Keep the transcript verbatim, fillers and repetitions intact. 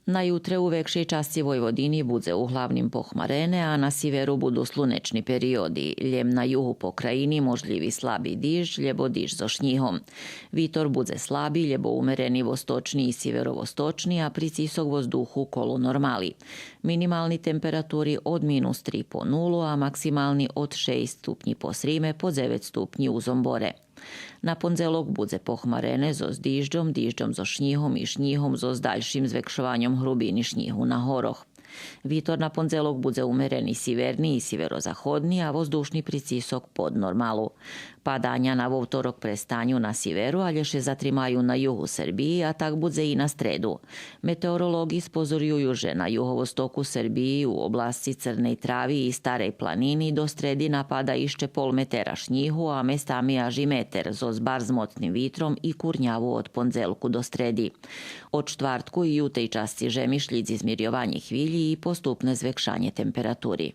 На ютре у векшей часци Войводини будзе углавним похмарене, а на сиверу буду слунечни периоди. Лєм на югу покраїни можлїви слаби диждж, лєбо диждж зоз шнїгом. Витор будзе слаби, лєбо умерени восточни и сиверовосточни, а прицисок воздуху коло нормали. Минимални температури од минус три по нулу, а максимални од шейсц ступнї по Сриме по дзевец ступнї у Зомборе. На пондзелок будзе похмарене зоз дижджом, дижджом зоз шнїгом и шнїгом зоз дальшим звекшованьом грубини шнїгу на горох. Витор на пондзелок будзе умерени сиверни и сиверозаходни, а воздушни прицисок под нормалу. Паданя на вовторок престаню на сиверу, алє ше затримаю на югу Сербиї, а так будзе и на стреду. Метеоролоґи спозорюю же на юговостоку Сербиї у обласци Црней Трави и Старей планини до стреди напада ище пол метера шнїгу, а местами аж и метер, зоз барз моцним витром и курняву од пондзелку до стреди. Од штвартку и у тей часци жеми шлїдзи змирйованє хвилї и поступне звекшанє температури.